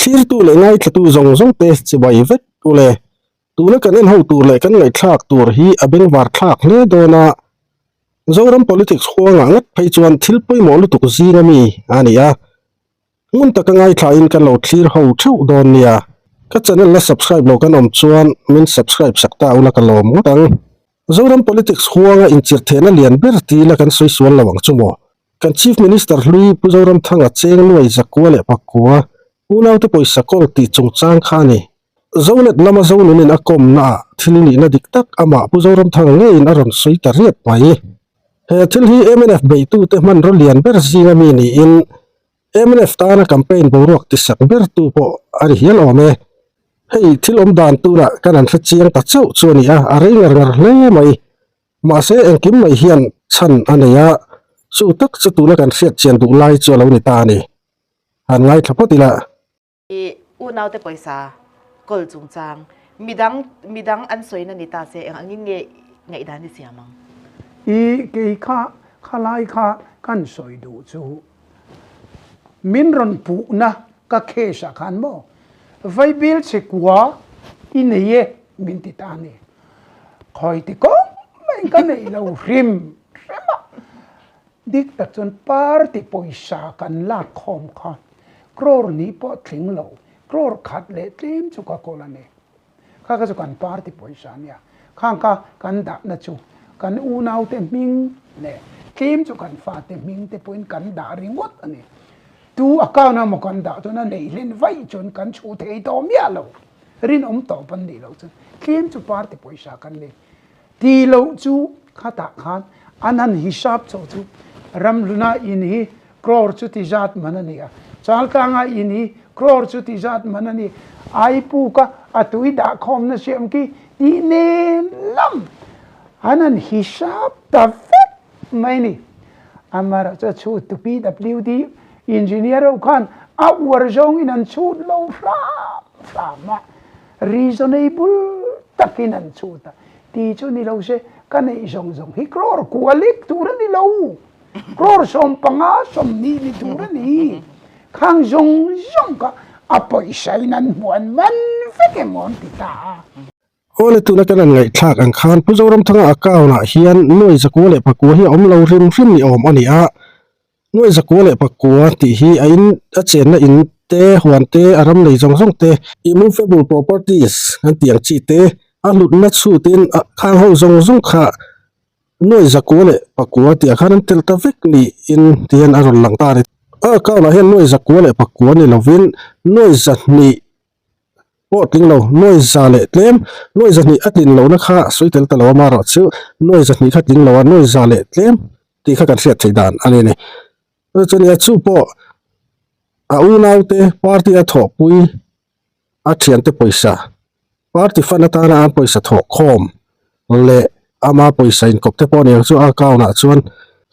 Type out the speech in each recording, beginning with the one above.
Thlirtu leh ngaithlatu zawng zawng te chibai vek ule. Tuna kan en ho tur leh kan ngaihthlak tur hi a bengvar thlak hle dawn a. Zoram politics huangah ngat phei chuan thil pawimawh lutuk zinga mi a ni a. Ngun taka ngaithlain kan lo thlir ho theuh dawn nia. Ka channel la subscribe lo kan awm chuan min subscribe sak ta ula ka lawm ngawt ang. Zoram politics huanga inchirhthehna lian ber tila kan sawi sual lo ang chu maw? Kan Chief Minister hlui Pu Zoramthanga cheng nuai zakua leh pakua unaute pawisa kawl tih chungchang kha a ni. Zonet lama Zonunin a kawmna ah thil nihna dik tak amah Pu Zoramthanga ngeiin a rawn sawi ta riat mai. He thil hi mnf beitute hmanraw lian ber zinga mi niin mnf tana campaign boruak tisak bertu pawh a ni hial awm e. Hei thil awm dan tunah kan han hre chiang ta chauh chu a ni a, a rei ngar ngar hle mai. Mahse engkim mai hian chhan a nei a, chu tak chu tuna kan hriat chian duh lai chu a lo ni ta a ni. Han ngaithla phawt ila. I unaute pawisa kawl chungchang midang midang an sawina ni ta se eng angin nge ngaihdan i siam ang? I kei kha khalai kha kan sawi duh chu min rawn puhna ka case ah khan maw Vaibil chhekua i nei e min ti ta a ni. Khawi ti kawng mai ka neih lo hrim hrim a, dik tak chuan party pawisa kan lak khawm kha crore ni pawh tling lo, crore khat leh tlem chu ka kawl a ni. Kha kha chu kan party pawisa a nia, khang kha kan dahna chu kan unaute hming leh tlem chu kan fate hming te pawhin kan dah ringawt a ni. Tu account a maw kan dah chuan a neih hlen vaih chuan kan chhuh thei tawh miah lo. Rinawm tawp an nih loh chuan tlem chu party pawisa kan nei ti loh chu khatah khan an han hisap chho chu Ramhluna in hi crore chu ti zat man a ni a, Chaltlanga in hi crore chu ti zat man a ni, Aipuka a tui dah khawmna siam khi tih nen lam an han hisap ta vek mai ni. Amaherawhchu chu a chhut tu PWD engineer ho khan a uar zawngin an chhut lo hram hram a, reasonable takin an chhut a, ti chu ni lo se ka neih zawng zawng hi crore kua lek tur a ni lo, crore 15 20 ni tur a ni, khang zawng zawng kha a pawisa in an hmuh an man vek emaw an ti ta a. Awle tuna kan han ngaihthlak ang khan Pu Zoramthanga account ah hian nuai zakua leh pakua hi a awm lo hrim hrim ni awm a ni a, nuai zakua leh pakua tih hi a in a chenna in te huan te a ram lei zawng zawng te immovable properties kan tih ang chi te a hlutna chhutin a khang ho zawng zawng kha nuai zakua leh pakua tih ah khan an telh ta vek niin tihian a rawn lang ta a ni. A account ah hian nuai zakua leh pakua ni lovin nuai zahnih pawh tling lo, nuai za leh tlem, nuai zahnih a tlin lohna kha sawi tel ta lo a, amaherawh chu nuai zahnih kha tling lo a, nuai za leh tlem tih kha kan hriat theih dan a ni a ni. Chunia chu pawh a unaute party a thawhpui a thiante pawisa party fund atana an pawisa thawh khawm leh ama pawisa inkawp te pawh a ni ang chu a account ah chuan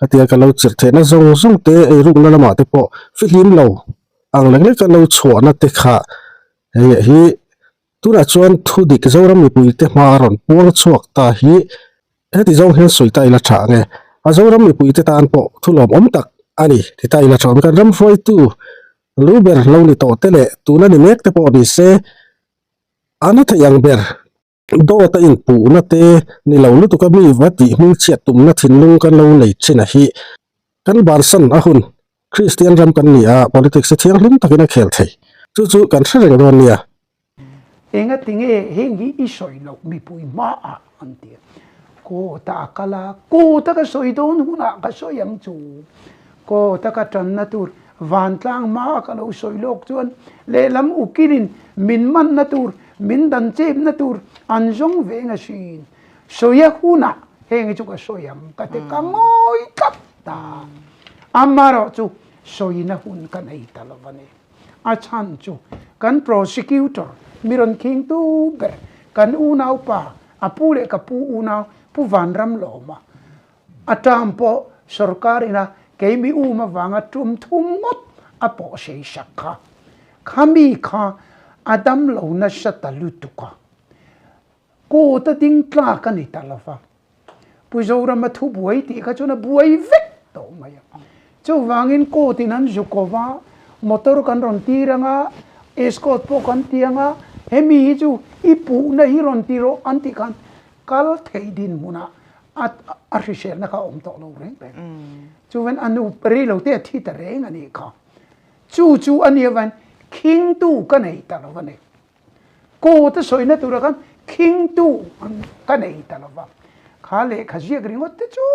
khatia ka lo chirh theihna zawng zawng te eirukna lamah te pawh fihlim lo ang lek lek a lo chhuahna te kha hei hi tunah chuan thu dik Zoram mipui te hma a rawn puang chhuak ta hi heti zawng hian sawi ta ila tha ang e a Zoram mipui te tan pawh thu lawmawm tak a ni ti ta ila tha awm kan ram hruaitu lu ber lo ni tawh te leh tuna ni mek te pawh ni se a na thei ang ber. Dawt a inpuhna te ni lo lutuk a mi va tih hmingchhiat tumna thinlung kan lo nei thin a hi. Kan bansan a hun, Kristian ram kan ni a, politics hi thianghlim takin a khel thei. Chu chu kan hre reng dawn nia. Enga tinge heng hi i sawi loh mipui hmaah an ti a. Kawta a kal a, kawta ka sawi dawn hunah ka sawi ang chu. Kawta ka tanna tur vantlang hmaah ka lo sawi lawk chuan lehlam ukilin min manna tur Min dan chepna tur an zawng ve eng asin. Sawi a hunah heng hi chu ka sawi ang ka ti ka ngawi tlat ta. Amaherawh chu sawina hun ka nei ta lo a ni. A chhan chu kan prosecutor mi rawn khing tu ber kan unaupa a pu leh ka pu unau Pu Vanramlawma a term pawh sorkar ina keimi um avanga tum thum ngawt a pawh sei sak kha. Khami kha a dam lo nasa ta lutuk a, court a ding tlak a ni ta lo va. Pu Zorama thu buai tih kha chuan a buai vek tawh mai a. Chuvangin court in an zuk ko va, motor kan rawn tir anga. Escort pawh kan ti anga hemi hi chu i puhna hi rawn ti rawh an tih khan kal theih dinhmunah a a hriselna kha a awm tawh lo reng reng. Chuvan a nu rei lo te a thi ta reng a nih kha. Chu chu a nia van khingtu ka nei ta lo a ni. Court a sawina tura khan khingtu ka nei ta lo va. Kha lehkha ziak ringawt te chu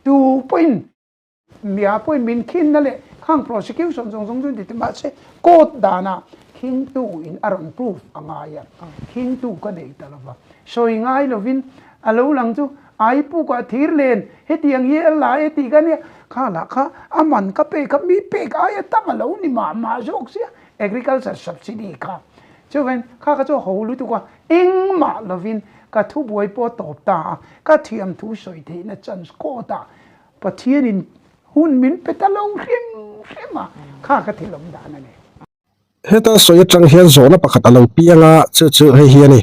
tu pawhin Mia pawhin min khinna leh khang prosecution zawng zawng chu ni ti mahse court danah khingtu in a rawn proof a ngai a, khingtu ka nei ta lova. Sawi ngai lovin a lo lang chu ai pukah thir len hetiang hi a la e tih ka nia, kha lah kha a man ka pek kha mi pek aia tam a lo ni mah mah zawk sia agriculture subsidy kha. Chuvain kha kha chu a ho lutuk a, engmah lovin ka thubuai pawh tawp ta a, ka thiamthu sawi theihna chance court ah Pathianin hun min pe ta lo hrim hrim a, kha ka thil awm dan a ni. Heta sawi atang hian zawhna pakhat a lo piang a, chu chu hei hi a ni.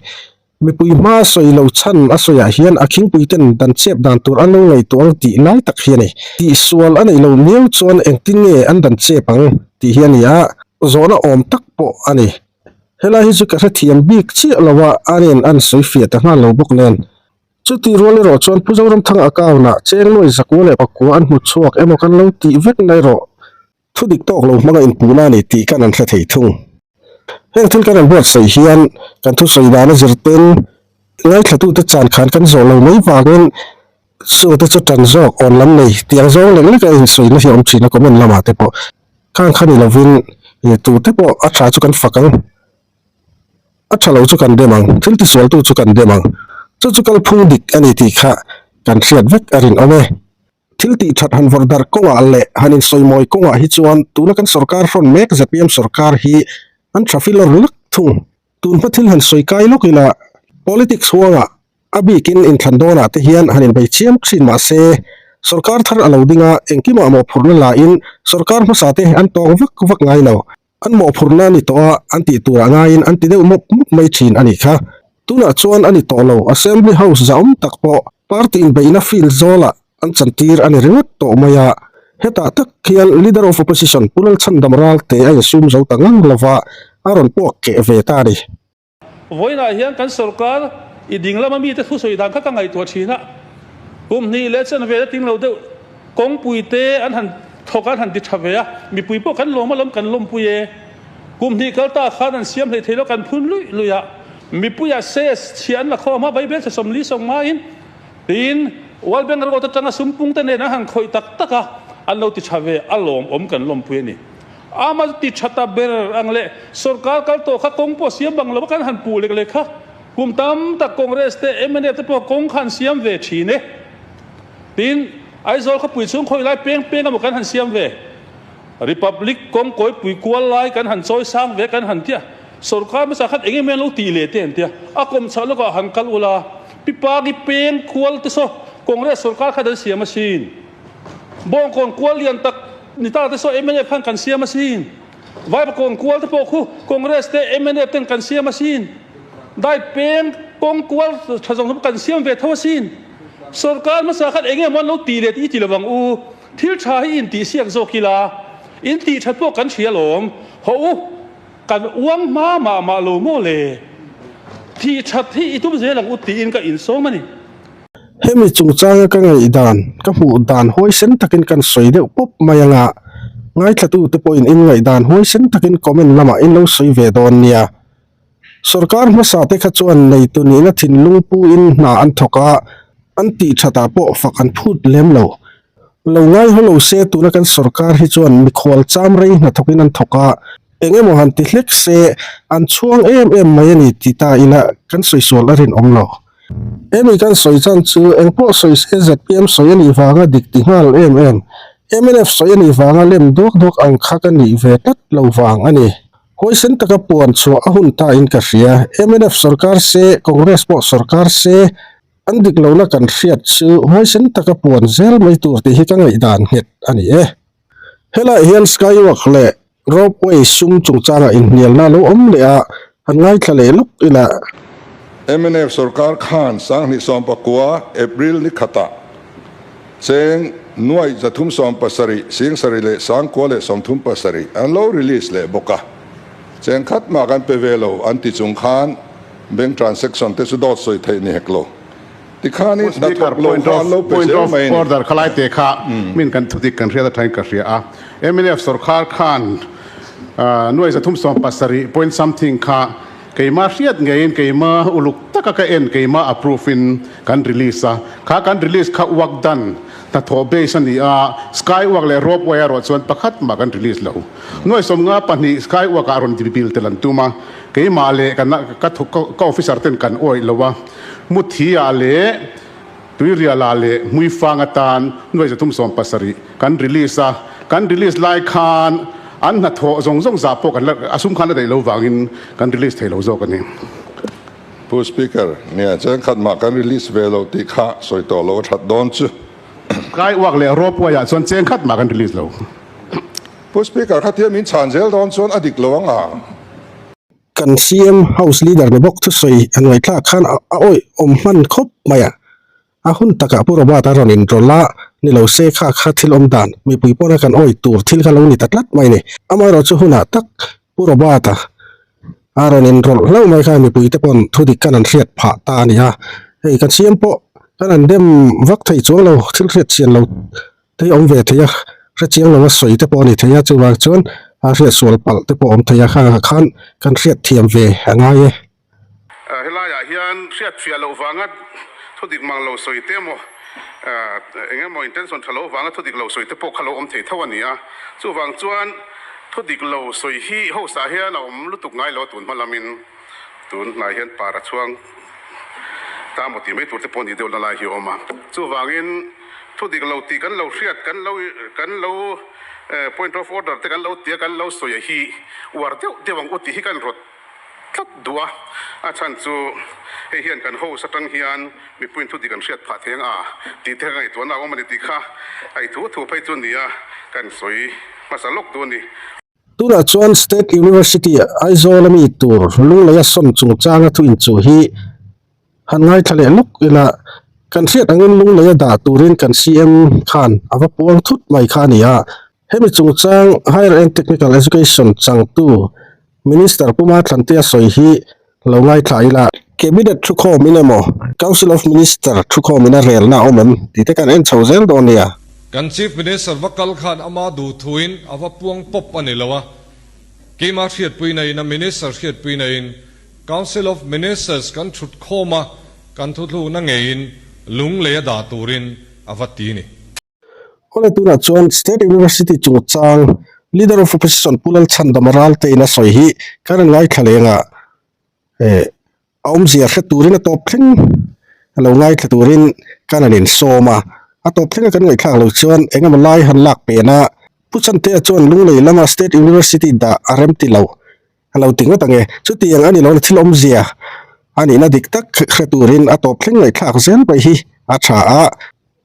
Mipui hma sawi lo chhan a sawiah hian a khingpui ten dan chep dan tur an lo ngaihtuah ang tih lai tak hi a ni. Tihsual a neih lo miau chuan engtin nge an dan chep ang tih hi a ni a, zawhna awm tak pawh a ni. Helai hi chu ka hrethiam bik chiah lo a, a nen an sawi fiah ta nghal lo bawk nen. Chutih rual erawh chuan Pu Zoramthanga account-ah cheng nuai zakua leh pakua an hmu chhuak emaw kan lo tih vek na erawh thu dik tawk lo hmanga inpuhna a ni tih kan an hre thei thung. Heng thil kan an buatsaih hian kan thusawi dana zirten ngaithlatute chan khan kan zawh lo mai vangin chungte chu tan zawk awn lam nei tiang zawng lek leka insawina hi a awm thin a comment lamah te pawh khang kha ni lovin tute pawh a tha chu kan fak ang. A tha lo chu kan dem ang, thil tisualtu chu kan dem ang. Chu chu kalphung dik a ni tih kha kan hriat vek a rinawm e. Thil tih that han vawrh darh kawngah leh han insawimawi kawngah hi chuan tuna kan sorkar hrawn mek zpm sorkar hi an tha filawr lak thung. Tun hma thil han sawi kai lawk ila politics huangah a bikin inthlan dawnah te hian han inbei chiam thin mah se sorkar thar a lo ding a, engkimah mawhphurhna lain sorkar hmasa te an tawng vak vak ngai lo. An mawhphurhna a ni tawh a, an tih turah ngaiin an ti deuh mawp mawp mai thin a nih kha. Tunah chuan a ni tawh lo, Assembly House zahawm tak pawh party inbeihna field zawlah an chantir a ni ringawt tawh mai a. Hetah tak hian Leader of Opposition Pu Lalchhandam Ralte a insum zo ta ngang lova, a rawn puak keh ve ta a ni. Vawiinah hian kan sorkar i ding lama mite thusawi dan kha ka ngaihtuah thin a, kum hnih leh chen vel a ting lo deuh kawngpui te an han thawk a, an han ti tha ve a, mipui pawh kan lawm alawm kan lawmpui e. Kum hnih kal ta khan an siam hleih thei lo kan phun luih luih a, mipuia ses chhia an la khawm a, Vaibel chhe 40 sawmngaiin tiin World Bank Road atanga sum pung te nen an han khawih tak tak a, an lo ti tha ve a lawmawm kan lawmpui a ni. Ama ti tha ta ber ang leh sorkar kal tawh kha kawng pawh siam bang lo a kan han puh lek lek kha kum tam tak Congress te mnf te pawh kawng kha an siam ve thin e. Tin, Aizawl khawpui chhung khawi lai peng peng emaw kan han siam ve. Republic kawng kawipui kual lai kan han chawi sang ve kan han tia. Sorkar hmasa khan eng emaw an lo tih leh te an tia. A kawm chhah lawkah han kal ula Pipagi peng kual te saw Congress sorkar khan an siam asin. Bawngkawn kual lian tak ni ta te saw mnf khan kan siam asin. Vaivakawn kual te pawh khu Congress te mnf ten kan siam asin. Dai peng kawng kual tha zawng zawng kan siam ve tho asin. Sorkar hmasa khan eng emaw an lo ti leh tih i ti lovang u. Thil tha hi in tih siak zawk ila in tih that pawh kan hria alawm. Hawh u. Kan uang hma mah mah lo maw le? Thih that hi i tum zel ang u tiin ka insawm a ni. Hemi chungchanga ka ngaihdan, ka hmuh dan huaisen takin kan sawi deuh pawp mai anga, ngaithlatute pawhin in ngaihdan huaisen takin comment lamah in lo sawi ve dawn nia. Sorkar hmasa te kha chuan neitu nihna thinlung puin hna an thawk a, an tih thatah pawh fak an phut lem lo. Lo ngai haw lo se tuna kan sorkar hi chuan mikhual cham rei hnathawkin an thawk a, eng emaw han ti hlek se an chhuang em em mai a ni ti ta ila kan sawi sual a rinawm lo. Hemi kan sawi chan chu eng pawh sawi se zpm sawi a nih vanga dik ti nghal em em, mnf sawi a nih vanga lem duak duak ang kha ka nih ve tlat lo vang a ni. Huaisen taka puan chhuah a hun ta in ka hria, mnf sorkar se Congress pawh sorkar se, An dik lohna kan hriat chu huaisen taka puan zel mai tur tih hi ka ngaihdan nghet a ni e. Helaiah hian Skywalk leh Ropeway sum chungchangah inhnialna a lo awm leh a, han ngaithla leh lawk ila. Mnf sorkar khan 2019 April ni khatah cheng nuaih 370 37 an lo release leh bawk a. Cheng khat mah kan pe ve lo an ti chung khan bank transaction te chu dawt sawi theih ni hek lo. Tikhan i hnathawk lo kha an lo pe zel mai a ni. Order kha lai te kha min kan thudik kan hriat atangin ka hria a. Mnf sorkar khan nuai 370 point something kha keima hriat ngeiin keima uluk taka ka en keima approve in kan release a. Kha kan release kha work done hnathawh base a ni a, sky work leh rope way erawh chuan pakhat mah kan release lo. Nuai 52 sky work ah rawn bill tel an tum a, keimah leh ka ka officer ten kan awih lo a. Muthi-ah leh Tuirialah leh Hmuifang atan nuai 370 kan release a, kan release lai khan an hnathawh zawng zawng zah pawh kan la a sum khan a daih lo vangin kan release thei lo zawk a ni. Pu Speaker, nia chengkhat mah kan release ve lo tih kha sawi tawh lo a that dawn chu. Kai uak leh ropeway ah chuan chengkhat mah kan release lo. Pu Speaker, khatia min chhan zel dawn chuan a dik lo ang a. Kan CM House Leader ni bawk thusawi an ngaihthlak khan a awih awm hman khawp mai a, a hun takah Pu Robert a rawn inrawlh a, ni lo se kha kha thil awm dan mipui pawna kan awih tur thil kha lo ni ta tlat mai ni. Amaherawh chu hunah tak Pu Robert a a rawn inrawlh hlauh mai kha mipui te pawn thu dik khan an hriat phah ta a ni a, hei kan CM pawh kan an dem vak thei chuang lo thil hriat chian lo Thei awm ve thei a, hrechiang lo a sawi te pawh a ni thei a, chuvang chuan a hriat sual palh te pawh a awm thei a, khangah khan kan hriat thiam ve a ngai e. Helaiah hian hriat fiah loh vanga thu dik mang lo sawi te emaw, eng emaw intention tha lo vanga thu dik lo sawi te pawh kha lo awm thei tho a ni a. Chuvang chuan thu dik lo sawi hi host-ah hian a awm lutuk ngai lo a tun hma lamin tun hnai hian par a chhuang ta maw tih mai tur te pawh ni deuh na lai hi a awm a. Chuvangin Thu dik lo tih kan lo hriat, kan lo kan lo point of order te kan lo tia kan lo sawi hi uar deuh deuh ang u tih hi kan rawt tlat duh a. A chhan chu hei hian kan host atang hian mipuiin thu dik an hriat phah thei ang a tih te ngaihtuahna a awm a ni tih kha a i thu thu phei chu nia kan sawi hmasa lawk duh a ni. Tunah chuan State University Aizawl a mi tur Lungleia sawn chungchanga thu inchuh hi han ngaithla leh lawk ila, kan hriat angin Lungleia dah turin kan CM khan a va puang thut mai kha a ni a. Hemi chungchang Higher and Technical Education changtu Minister Puma Thlantea sawi hi lo ngaithla ila. Cabinet thukhawm in emaw Council of Minister thukhawm in a relna a awm em tih te kan en chho zel dawn nia. Kan Chief Minister va kal khan ama duh thuin a va puang pawp a ni lo a, keimah hriatpuina in a Minister hriatpuina in Council of Ministers kan thut khawm a, kan thuthlukna ngeiin lunglei a dah turin a va ti ni. Awle tunah chuan State University chungchang Leader of Opposition Pu Lalchhandama Ralte in a sawi hi kan rawn ngaithla leng a, eh a awmzia hre turin a tawp thleng a lo ngaithla turin kan han insawm a, a tawp thleng a kan ngaihthlak loh chuan eng emaw lai han lak pen a, Pu Chantea chuan Lunglei lama State University dah a rem ti lo a lo ti ngawt ang e, chutiang a ni lo na thil awmzia a nihna dik tak hre turin a tawp thleng ngaihthlak zel mai hi a tha a.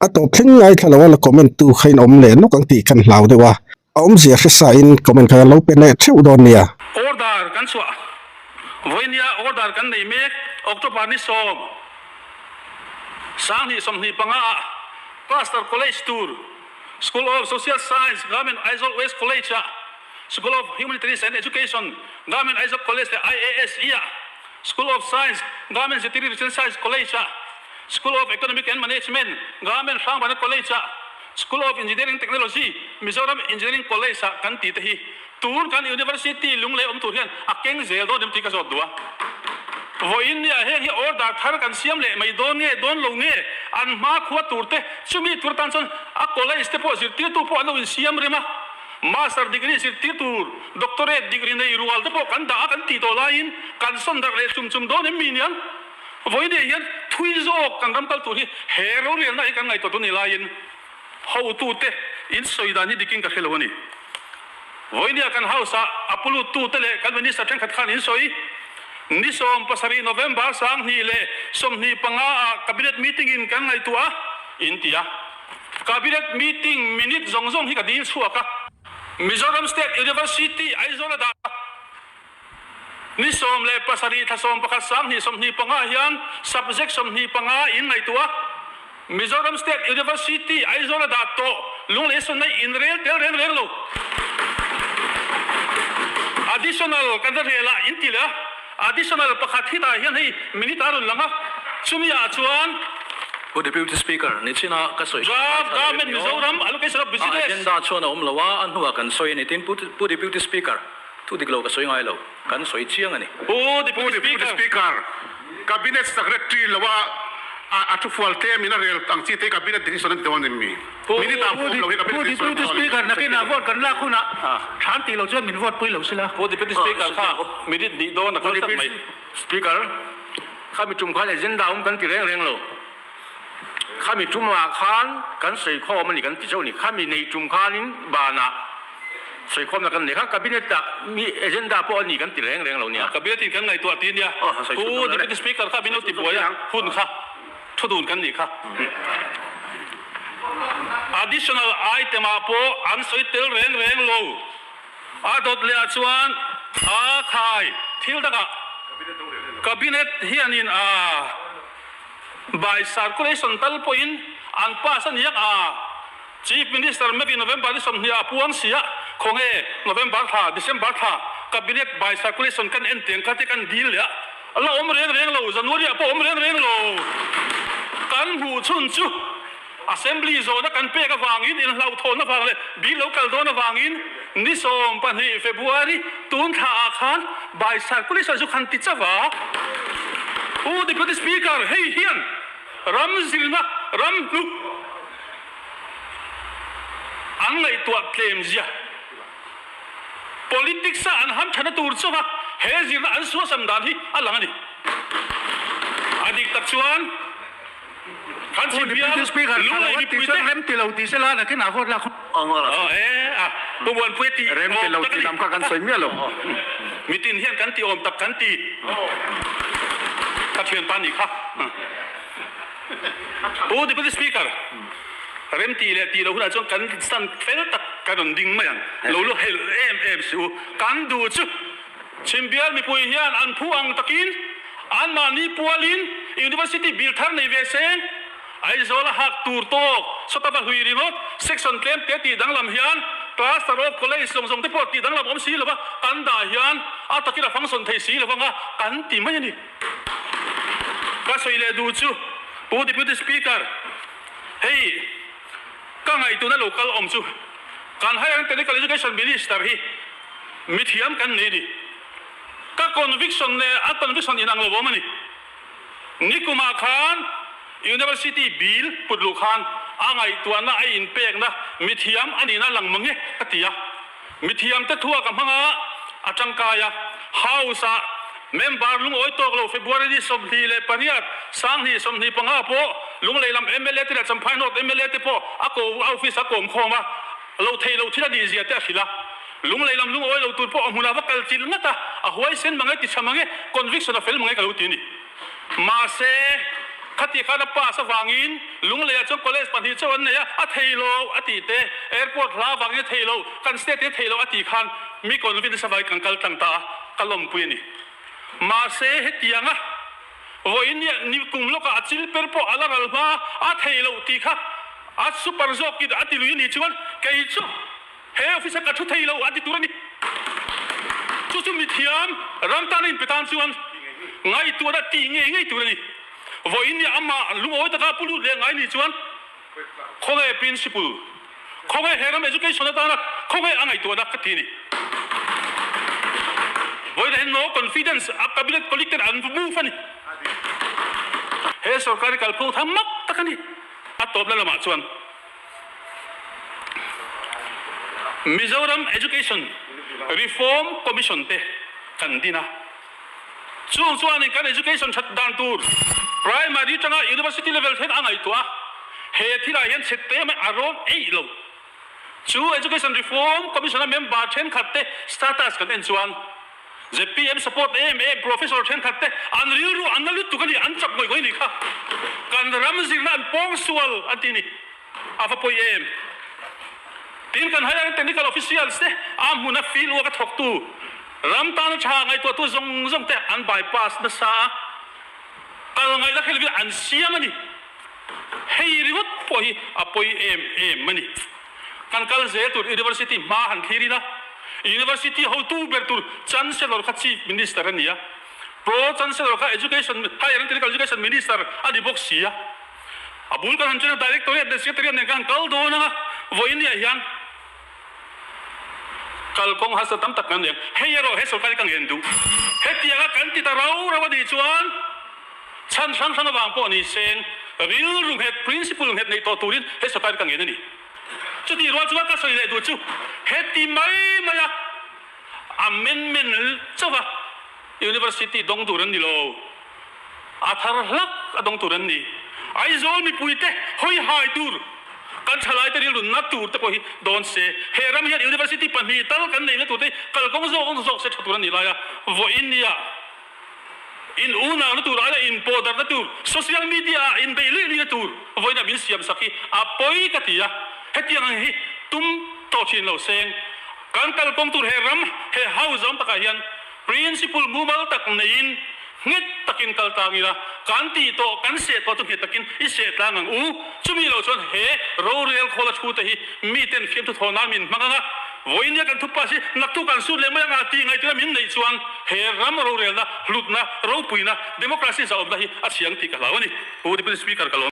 A tawp thleng ngaithla lo a la comment tu kha in awm leh nawk ang tih kan hlau deuh a, a awmzia hre sa in comment kha kan lo pe leh theuh dawn nia. Order kan chhuah vawinia order kan nei mek October ni sawm 2025 ah Cluster College tur School of Social Science Government Aizawl West College ah School of Humanities and Education Government Aizawl College leh IASE ah School of Science Government Zirtirtu Science College ah School of Economic and Management, Government Hrangbana College-ah, School of Engineering Technology, Mizoram Engineering College-ah kan tih te hi tun kan University lunglei awm tur hian a keng zel dawn em tih ka zawt duh a. Vawiin nia heng hi order thar kan siam leh mai dawn nge dawn lo nge an hma khua tur te chumi tur atan chuan a college te pawh zirtirtu pawh an lo insiam rem a, Master degree zirtir tur Doctorate degree nei rual te pawh kan dah a kan tih tawh laiin kan sawn darh leh chum chum dawn em mi niang? Vawiin hian thui zawk kan ram kal tur hi he rorelna hi kan ngaihtuah tur ni laiin hotute in sawi dan hi dikin ka hre lo a ni. Vawiin kan House ah a puluttute leh kan Minister thenkhat khan in sawi ni 17 November 2025 ah Cabinet meeting in kan ngaihtuah a in ti a. Cabinet meeting minute zawng zawng hi ka dil chhuak a. Mizoram State University Aizawl a dah a. Ni 17 thla 11 2025 hian subject 25 in ngaihtuah a, Mizoram State University Aizawl a dah tawh Lunglei sawnna in rel tel reng reng lo. A. Additional kan va rel a in ti leh a, additional pakhat hi tah hian hei minute a rawn lang a, chumi ah chuan. Pu Deputy Speaker, nichina ka sawi Draft Government Mizoram Allocation of Business. A agenda chuan a awm lo a, a hnuah kan sawi a ni. Tin, Pu Deputy Speaker, thu dik lo ka sawi ngai lo, kan sawi chiang a ni. Pu Deputy Speaker, Cabinet Secretary lo a a thu fual tlem in a rel ang chi te hi Cabinet decision a ti dawn em mi? Minute ah pawh awm lo hi Cabinet decision a ti dawn em? Pu Deputy Speaker, nakinah vote kan lak hunah than tih lo chuan min vote pui lo sila. Pu Deputy Speaker kha minute hnih dawn a kal tlat mai. Speaker, khami tum khan agenda awm kan ti reng reng lo. Khami tumah khan kan sawikhawm a ni kan ti zauh a ni. Khami nei tum khanin banah sawikhawmna kan nei kha Cabinet ah mi agenda pawh a ni kan ti reng reng lo nia. Cabinet in kan ngaihtuah ti nia. Pu Deputy Speaker kha min lo ti buai a, hun kha thu dun kan nih kha. Additional item ah pawh an sawi tel reng reng lo. A dawt leh ah chuan a khai thil dangah Cabinet hianin a. By circulation tal pawhin an pass a niang a, Chief Minister maybe November ni 20 ah puang sia, khawnge November thla, December thla Cabinet by circulation kan en tiang kha te kan dil leh a, la awm reng reng lo, January ah pawh awm reng reng lo. Kan hmuh chhun chu Assembly zawhna kan pek avangin inhlauhthawn avang leh bill lo kal dawn avangin ni 12 February tun thla ah khan by circulation chu khan ti chauh a. Pu Deputy Speaker, hei hian ram zirna ram hnuk an ngaihtuah tlem zia politics a an hamthana tur chauh a he zirna an suasam dan hi a lang a ni. A dik tak chuan. Kan Pu Deputy Speaker, Lunglei thalo a mipui tih chuan te. rem ti lo tih sela nakin a vote lak hun. Aw e a, Pu Muanpuia tih Rem ti awm lo tak a tih ni. lam kha kan sawi miah lo. Mitin hian kan tih awm tak kan ti. Ka thianpa nih kha. Pu Deputy Speaker, rem tih leh tih loh hunah chuan kan stand fel tak kan rawn ding mai ang. Lo lu helh em em suh u. Kan duh chu. Chhimbial mipui hian an phu ang takin anmahni pualin University bil thar nei ve se, Aizawl a hak tur tawk sawta va hlui ringawt section tlem te tih danglam hian cluster of college zawng zawng te pawh tih danglam awm si lova kan dah hian a takin a function thei si lovang a kan ti mai a ni. Ka sawi leh duh chu Pu Deputy Speaker, hei ka ngaihtuahna lo kal awm chu kan Higher and Technical Education Minister hi Mithiam kan ni ni. Ka conviction leh a conviction inang lo awm a ni. Nikumah khan University bill put luh khan a ngaihtuahna a inpekna mithiam a nihna lang mang e ka ti a. Mithiam te thua ka hmang a, a tangkai a. House ah member lungawi tawk lo February ni 28 2025 pawh Lunglei lam mla te leh Champhai North mla te pawh a ko office a kawm khawm a. Lo thei lo thil a nih zia te a hrilh a. Lunglei lam lungawi lo tur pawh a hmunah va kal chil ngat a, a huaisen mang e, ti tha mang e, conviction a fel mang e ka lo ti a ni. Mahse, khati khan a pass avangin Lungleiah chuan college pahnih chauh an nei a, a thei lo a tih te, airport hla avangin a thei lo, kan state in a thei lo a tih khan mi convince avangin kan kal tlang ta a, ka lawmpui a ni. Mahse, hetianga vawiin ni kum lawkah a chil per pawh a la ral hma a, a thei lo tih kha a super zawkin a ti lui a nih chuan kei chu He office a ka thu thei lo a ti tur a ni. Chu chu mithiam ram tana inpe tan chuan ngaihtuahna tih ngei ngei tur a ni. Vawiin nia amah lungawi taka pu lut leh ngai ni chuan khawnge principle, khawnge he ram education atana khawnge a ngaihtuahna ka ti a ni. Vawiinah hian no confidence a cabinet colleague ten an move a ni. He sorkar hi kalphung tham mak tak a ni. A tawpna lamah chuan. Mizoram Education Reform Commission te kan din a, chung chuanin kan education that dan tur primary atanga university level thleng a ngaihtuah a, he thilah hian chhe te mai a rawn eih lo. Chu Education Reform Commission a member thenkhat te status kan en chuan zpm support em em professor thenkhat te an rilru an la lutuk a ni, an chak ngawih ngawih a nih kha. Kan ram zirna an pawngsual an ti a ni. A va pawi em? Tin kan higher technical officials te a hmuna field work a thawktu ram tana tha ngaihtuahtu zawng zawng te an bypass nasa a, kal ngaihna khelh lovin an siam a ni. Hei ringawt pawh hi a pawi em em a ni. Kan kal zel tur University hma han thlir ila. University hotu ber tur Chancellor kha Chief Minister a ni a, Pro Chancellor kha Education, Higher and Technical Education Minister a ni bawk si a. A bul kan han chen a, Directorate leh Secretariat nen khan kal dawn ang a, vawiin-ah hian kalkawng hasa tam tak kan nei ang. Hei erawh he sorkar hi ka ngen duh. Hetianga kan ti ta rau rau a nih chuan chhan hrang hrang avang pawh ni seng rilru nghet, principle nghet neih tawh turin he sorkar hi ka ngen a ni. Chutih rual chuan ka sawi leh duh chu heti mai maia amendment chauha University dawng tur an ni lo, a thar hlak a dawng tur an ni. Aizawl mipuite hawi hai tur, kan thalaite rilru na tur te pawh hi dawn se, he ram hian University pahnih tal kan neihna tur te hi kalkawng zawk zawk se tha tur a nih lai a, vawiin nia in unauna tur aia inpawh darhna tur, social media ah inbeih luih luihna tur vawiinah min siam sak hi a pawi ka ti a, hetiang ang hi tum tawh thin lo seng. Kan kalkawng tur he ram, he house awm takah hian Principle mumal tak neiin nghet takin kal tlang ila, kan tih tawh, kan seh tawh chu nghet takin i seh tlang ang u. Chumi lo chuan he rorel khawla thu te hi miten fiamthu thaw nan min hmang ang a, vawinia kan thupa hi naktuk an sut leh mai ang a tih ngaihtuahna min neih chuan he ram rorelna, hlutna, ropuina, democracy zahawmna hi a chhiang tih ka hlau a ni. Pu Deputy Speaker ka lawm.